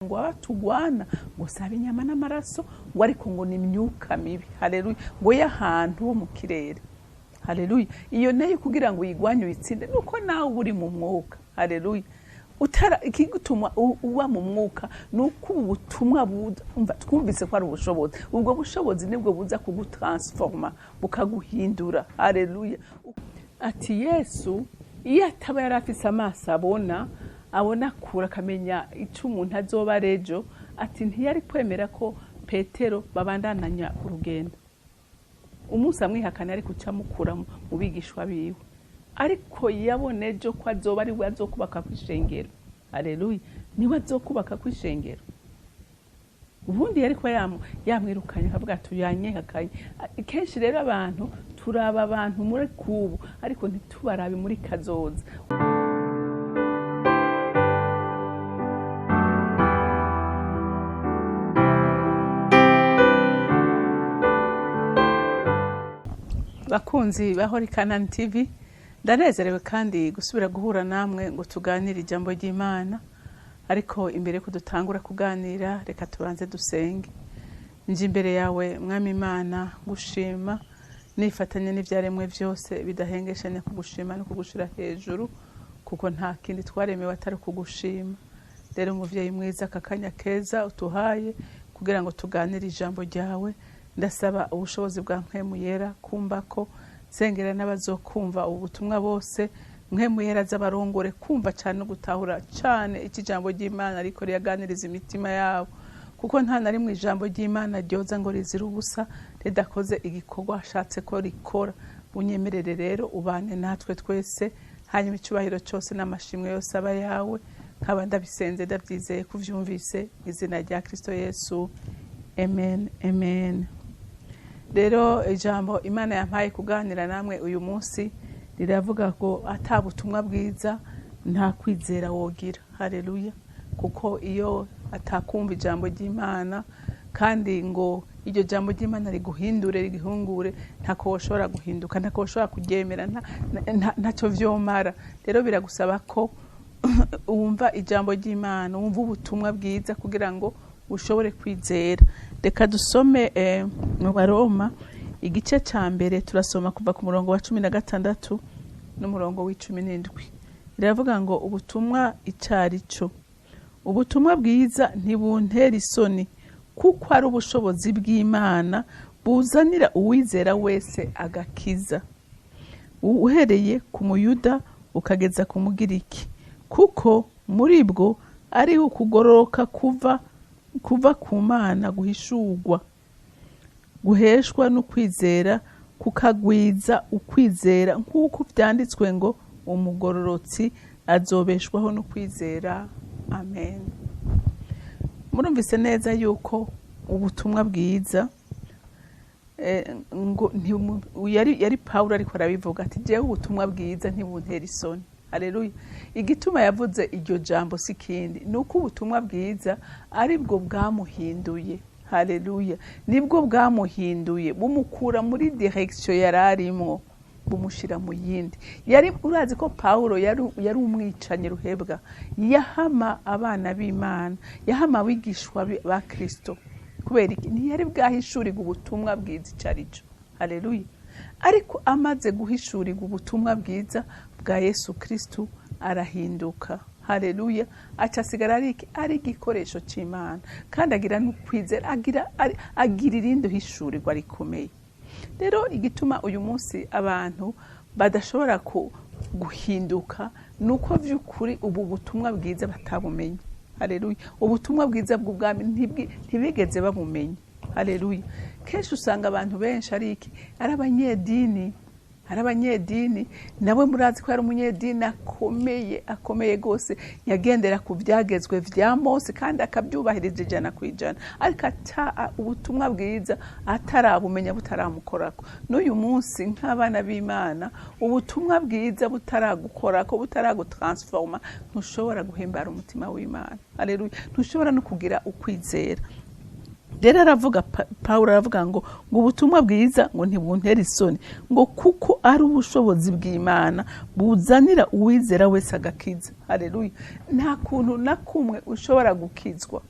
Ngo abatugwana ngo saba inyama n'amaraso, ngo ariko ngo ni imyuka mibi, haleluya, ngo y'ahantu ho mu kirere, haleluya. Iyo nayo kugira ngo uyigwanye uyitsinde nuko nawe uba uri mu mwuka, haleluya. Utara ikigutuma uba mu mwuka nuko ubu butumwa umva twumvise ko ari ubushobozi, ubwo bushobozi nibwo buza kugutransforma bukaguhindura, haleluya. Ati Yesu iyo ataba yari afise amaso abona, abona kure akamenya icyo umuntu azoba arejo, ati ntiyari kwemera ko Petero babandananya urugendo. Umunsi amwihakana ari kuca amukura mu bigishwa biwe, ariko yabona ejo ko azoba ari we azokubaka kw'ishengero, haleluya, niwe azokubaka kw'ishengero. Ubundi yari kuba yamwirukanye akavuga ati yanyihakanye. Kenshi rero abantu turaba abantu muri kubu ariko ntitubarabe muri kazoza. Bakunzi ba Holy Canaan TV, ndanezerewe kandi gusubira guhura namwe ngo tuganire ijambo ry'Imana. Ariko imbere ko dutangura kuganira reka tubanze dusenge. Nje imbere yawe Mwami Imana ngushima, nifatanya n'ivyaremwe vyose bidahengeshanya kugushima no kugushira hejuru, kuko nta kindi twaremewe atari kugushima. Rero muvyeyi mwiza, aka kanya keza utuhaye kugira ngo tuganire ijambo ryawe, ndasaba ubushobozi bwa Mpwemu Yera kumva ko nsengera n'abazokumva ubu butumwa bose, Mpwemu Yera azabarongore kumva cyane no gutahura cyane iki jambo ry'Imana ariko riyaganiriza imitima yabo, kuko nta na rimwe ijambo ry'Imana ryoza ngo rizire ubusa ridakoze igikorwa ashatse ko rikora. Unyemerere rero ubane natwe twese, hanyuma icyubahiro cyose n'amashimwe yose aba yawe. Nkaba ndabisenze ndabyizeye kuvyumvise mu izina rya Kristo Yesu, amen, amen. Rero ijambo Imana yampaye kuganira namwe uyu munsi riravuga ko ata butumwa bwiza nta kwizera wogira, haleluya. Kuko iyo atakumva ijambo ry'Imana kandi ngo iryo jambo ry'Imana riguhindure rigihungure, ntako woshobora guhinduka, ntako woshobora kuryemera, ntacyo vyomara. Rero biragusaba ko wumva ijambo ry'Imana, wumva ubutumwa bwiza kugira ngo ushobore kwizera. Reka dusome mu Baroma igice ca mbere, turasoma kuva ku murongo wa 16 n'umurongo w'icumi n'indwi. Iravuga ngo ubutumwa icari cyo, ubutumwa bwiza ntibuntera isoni, kuko ari ubushobozi bw'Imana buzanira uwizera wese agakiza, uhereye ku Muyuda ukageza ku Mugiriki, kuko muri bwo ari ukugororoka kuva ku Mana guhishurwa, guheshwa no kwizera kukagwiza ukwizera, nk'uko vyanditswe ngo umugororotsi azobeshwaho no kwizera. Amen. Murumvise neza yuko ubutumwa bwiza ngo yari Paulo ariko arabivuga ati jewe ubutumwa bwiza ntibuntera isoni, haleluya. Igituma yavuze iryo jambo si kindi, nuko ubutumwa bwiza aribwo bwamuhinduye, haleluya, nibwo bwamuhinduye bumukura muri direction yararimwo bumushira mu yindi. Yari urazi ko Paulo yari umwicanyi ruhebwa, yahama abana b'Imana, yahama abigishwa ba Kristo. Kubera iki? Ntiyari bwahishurirwe ubutumwa bwiza icarico, haleluya. Ariko amaze guhishurirwa ubutumwa bwiza bwa Yesu Kristo arahinduka, haleluya. Aca asigara ari igikoresho c'Imana, kandi agira n'ukwizera, agira irindi hishurirwa rikomeye. Rero igituma uyu munsi abantu badashobora guhinduka nuko vy'ukuri ubu butumwa bwiza batabumenye, haleluya. Ubutumwa bwiza bw'ubwami ntibigeze babumenya, haleluya. Kenshi usanga abantu benshi ari iki? Ari abanyedini, ari abanyedini. Nawe murazi ko ari umunyedini akomeye, akomeye gose, yagendera ku vyagezwe vya Mose kandi akabyubahiriza 100%, ariko ubutumwa bwiza atarabumenya, butaramukorako. N'uyu munsi nk'abana b'Imana ubutumwa bwiza butaragukorako, butaragutransforma, ntushobora guhimbara umutima w'Imana, haleluya. Ntushobora no kugira ukwizera. Rero aravuga, Pawulo aravuga ngo ubutumwa bwiza ngo ntibuntera isoni, ngo kuko ari ubushobozi bw'Imana buzanira uwizera wese agakiza. Haleluya. Nta kuntu na kumwe ushobora gukizwa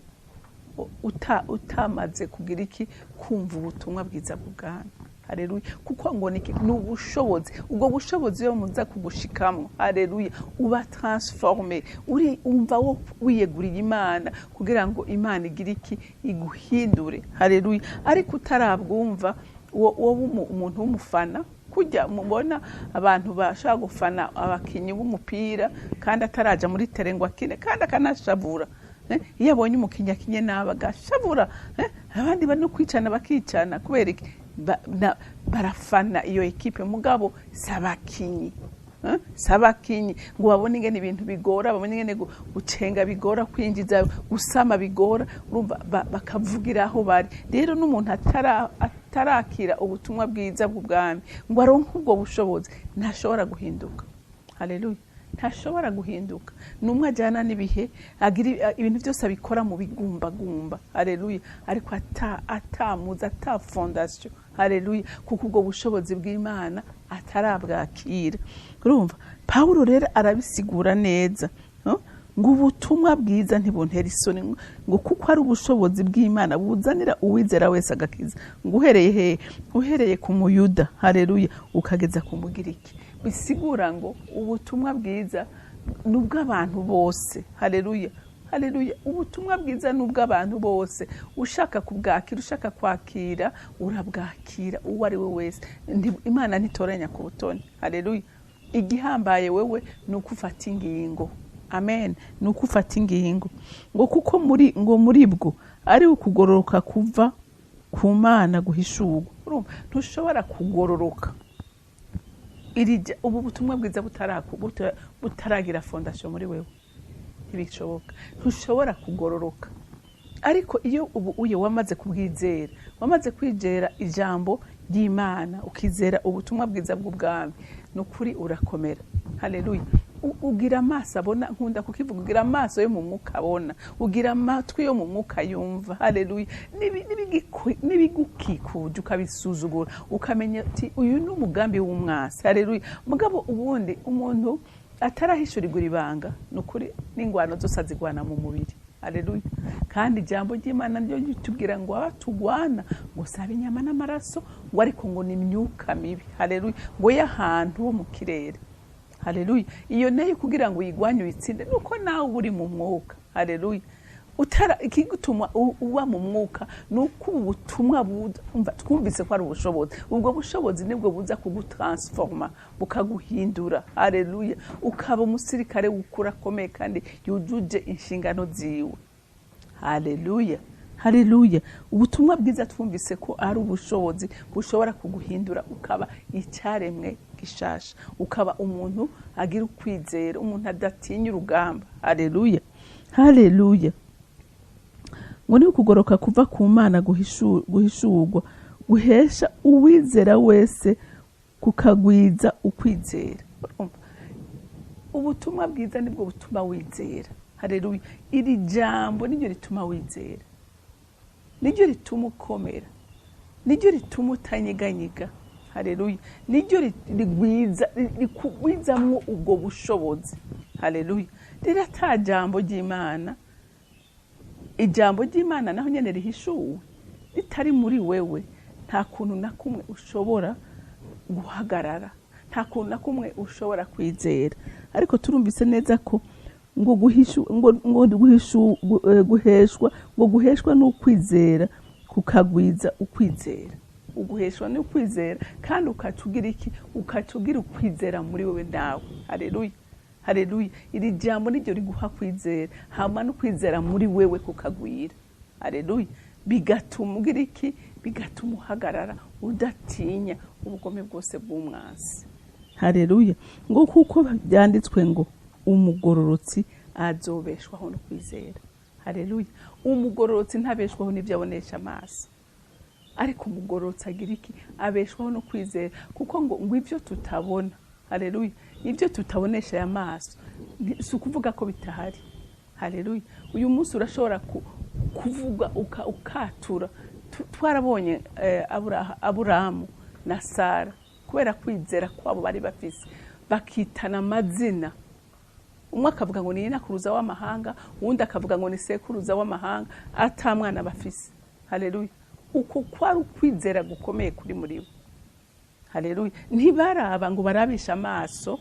utamaze kugira iki? Kumva ubutumwa bwiza bw'ubwami. Haleluya. Kuko ngo ni ubushobozi, ubwo bushobozi iyo muza kugushikamwo, haleluya, uba transformé, uri umva wo wiyeguriye Imana kugira ngo Imana igire iki? Iguhindure. Haleluya. Ariko utarabwumva, wowe umuntu w'umufana, kujya mubona abantu bashaka gufana abakinyi b'umupira kandi ataraja muri terrain ngo akine, kandi akanashavura. Iyo abonye umukinyi akinye nabi agashavura, abandi bari no kwicana bakicana. Kubera iki? Barafana iyo ekipe, mugabo si abakinyi. Si abakinyi ngo babone ingene ibintu bigora, babone ingene gucenga bigora, kwinjiza, gusama bigora. Urumva bakavugira aho bari. Rero n'umuntu atarakira ubutumwa bwiza bw'ubwami ngo aronke ubwo bushobozi, ntashobora guhinduka. Haleluya. Ntashobora guhinduka. Ni umwe ajyana n'ibihe, agira ibintu byose abikora mu bigumbagumba. Haleluya. Ariko atamuzi, ata fondation. Haleluya. Kuko ubwo bushobozi bw'Imana atarabwakira. Urumva Pawulo rero arabisigura neza, no? Ngo ubutumwa bwiza ntibuntera isoni, ngo kuko ari ubushobozi bw'Imana buzanira uwizera wese agakiza. Ngo uhereye hehe? Uhereye ku Muyuda, haleluya, ukageza ku Mugiriki. Bisigura ngo ubutumwa bwiza ni ubw'abantu bose. Haleluya. Haleluya. Ubutumwa bwiza ni ubw'abantu bose. Ushaka kubwakira, ushaka kwakira, urabwakira uwo ari we wese. Imana ntitoranya ku butoni. Haleluya. Igihambaye wewe ni uko ufata ingingo. Amen. Ni uko ufata ingingo. Ngo kuko muri bwo ari ukugororoka kuva ku Mana guhishurwa. Urumva ntushobora kugororoka ubu butumwa bwiza butaragira fondation muri wewe, ntibishoboka. Ntushobora kugororoka. Ariko iyo ubu uye wamaze kubwizera, wamaze kwizera ijambo ry'Imana, ukizera ubutumwa bwiza bw'ubwami, ni ukuri urakomera. Haleluya. Ugira amaso abona, nkunda kukivuga, ugira amaso yo mu mwuka abona, ugira amatwi yo mu mwuka yumva. Haleluya. N'ibigukikuje ukabisuzugura, ukamenya uti uyu ni umugambi w'umwasi. Haleluya. Mugabo ubundi umuntu atarahishurirwa ibanga, ni ukuri n'ingwano zose azigwana mu mubiri. Haleluya. Kandi ijambo ry'Imana ryo ritubwira ngo abatugwana ngo sabe inyama n'amaraso, ngo ariko ngo ni imyuka mibi. Haleluya. Ngo y'ahantu ho mu kirere. Haleluya. Iyo nayo kugira ngo uyigwanye uyitsinde nuko nawe uri mu mwuka. Haleluya. Utara ikigutuma uba mu mwuka nuko ubutumwa umva twumvise ko ari ubushobozi. Ubwo bushobozi nibwo buza kugutransforma, bukaguhindura. Haleluya. Ukaba umusirikare w'ukuri akomeye kandi yujuje inshingano ziwe. Haleluya. Haleluya. Ubutumwa bwiza twumvise ko ari ubushobozi bushobora kuguhindura ukaba icyaremwe gishasha, ukaba umuntu agira ukwizera, umuntu adatinya urugamba. Haleluya. Haleluya. Ngo ni ukugoroka kuva ku Mana guhishurwa, guhesha uwizera wese kukagwiza ukwizera. Urumva? Ubutumwa bwiza nibwo butuma wizera. Haleluya. Iri jambo niryo rituma wizera, niryo rituma ukomera, niryo rituma utanyiganyiga. Haleluya. Niryo rikugwizamwo ubwo bushobozi. Haleluya. Rero ata jambo ry'Imana, ijambo ry'Imana naho nyene rihishuwe ritari muri wewe, nta kuntu na kumwe ushobora guhagarara, nta kuntu na kumwe ushobora kwizera. Ariko turumvise neza ko ngo guhishu, ngo, ngo guhishu, guheshwa, ngo guheshwa n'ukwizera kukagwiza ukwizera. Uguheshwa n'ukwizera kandi ukacugira iki? Ukacugira ukwizera muri wewe nawe. Haleluya. Haleluya. Iri jambo niryo riguha kwizera, hama no kwizera muri wewe kukagwira. Haleluya. Bigatuma ugira iki? Bigatuma uhagarara udatinya ubugome bwose bw'umwansi. Haleluya. Ngo kuko byanditswe ngo umugororotsi azobeshwaho no kwizera. Haleluya. Umugororotsi ntabeshwaho n'ibyo abonesha amaso, ariko umugororotsi agira iki? Abeshwaho no kwizera. Kuko ngo ibyo tutabona, haleluya, ibyo tutabonesha aya maso, si ukuvuga ko bitahari. Haleluya. Uyu munsi urashobora Ukuvuga ukatura. Twarabonye Aburahamu na Sara, kubera kwizera kwabo bari bafise, bakitana amazina. Umwe akavuga ngo ni nyinakuruza w'amahanga, uwundi akavuga ngo ni sekuruza w'amahanga, ata mwana bafise. Haleluya! Uko kwari ukwizera gukomeye kuri muri bo. Haleluya! Ntibaraba ngo barabishe amaso,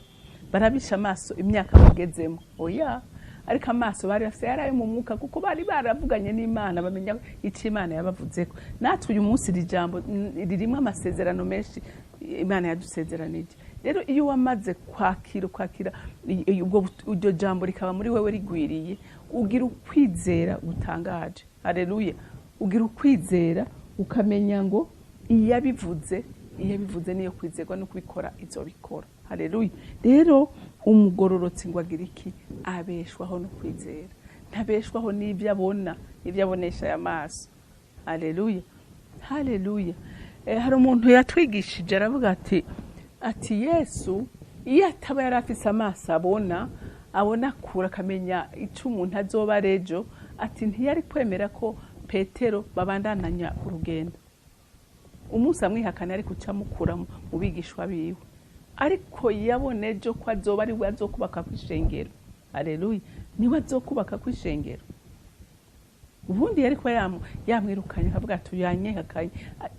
barabisha amaso imyaka bagezemo, oya. Ariko amaso bari bafise yari ayo mu mwuka, kuko bari baravuganye n'Imana, bamenya icyo Imana yabavuzeko. Natwe uyu munsi iri jambo ririmo amasezerano menshi Imana yadusezeranije. Rero iyo wamaze kwakira, ukwakira iryo jambo rikaba muri wewe rigwiriye, ugira ukwizera gutangaje. Haleluya! Ugira ukwizera, ukamenya ngo iyabivuze, iyabivuze niyo kwizerwa, no kubikora izobikora. Haleluya! Rero umugororotsi ngo agira iki? Abeshwaho no kwizera, ntabeshwaho n'ibyo abona, ibyo abonesha aya maso. Haleluya, haleluya! Hari umuntu yatwigishije, aravuga ati Yesu iyo ataba yari afise amaso abona, abona kure, akamenya icyo umuntu azoba ari ejo, ati ntiyari kwemera ko Petero babandananya urugendo. Umunsi amwihakana ari kuca amukura mu bigishwa biwe. Ariko yabona ejo ko azoba ari we azokubaka kw'ishengero. Haleluya! Niwe azokubaka kw'ishengero. Ubundi yari kuba yamwirukanye, akavuga ati yanyihakanye.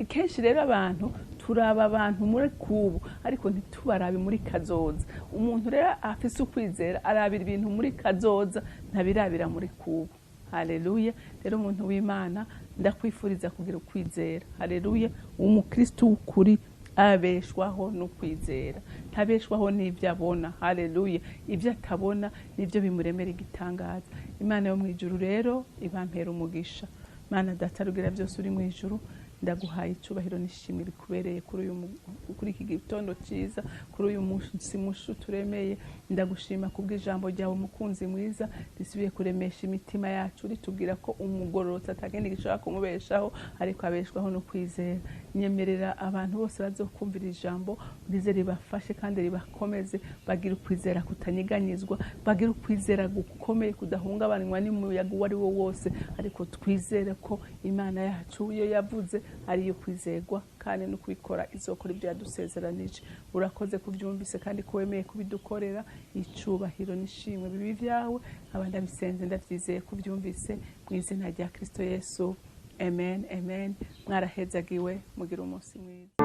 Kenshi rero abantu turaba abantu muri kubu, ariko ntitubarabe muri kazoza. Umuntu rero afise ukwizera arabira ibintu muri kazoza, ntabirabira muri kubu. Haleluya! Rero umuntu w'Imana, ndakwifuriza kugira ukwizera. Haleluya! Umukristo w'ukuri abeshwaho no kwizera, ntabeshwaho n'ibyo abona. Haleluya! Ibyo atabona nibyo bimuremera igitangaza. Imana yo mu ijuru rero ibampera umugisha. Mana Data rugira byose uri mu ijuru, ndaguhaye icyubahiro n'ishimwe bikubereye kuri iki gitondo cyiza, kuri uyu munsi mushu turemeye. Ndagushima kubw'ijambo ryawe, umukunzi mwiza, risubiye kuremesha imitima yacu, ritubwira ko umugororotsi atagenda gishobora kumubeshaho, ariko abeshwaho no kwizera. Nyemerera abantu bose bazokumvira ijambo rize ribafashe kandi ribakomeze, bagira ukwizera kutanyeganyezwa, bagira ukwizera gukomeye kudahungabanywa n'umuyaga uwo ari wo wose, ariko twizere ko Imana yacu iyo yavuze ariyo kwizerwa, kandi no kubikora izokora ibyo yadusezeranije. Urakoze kubyumvise kandi ko wemeye kubidukorera. Icubahiro n'ishimwe bibi byawe, nkaba ndabisenze ndabyizeye kubyumvise, mu izina rya Kristo Yesu, amen, amen. Mwarahezagiwe, mugira umunsi mwiza.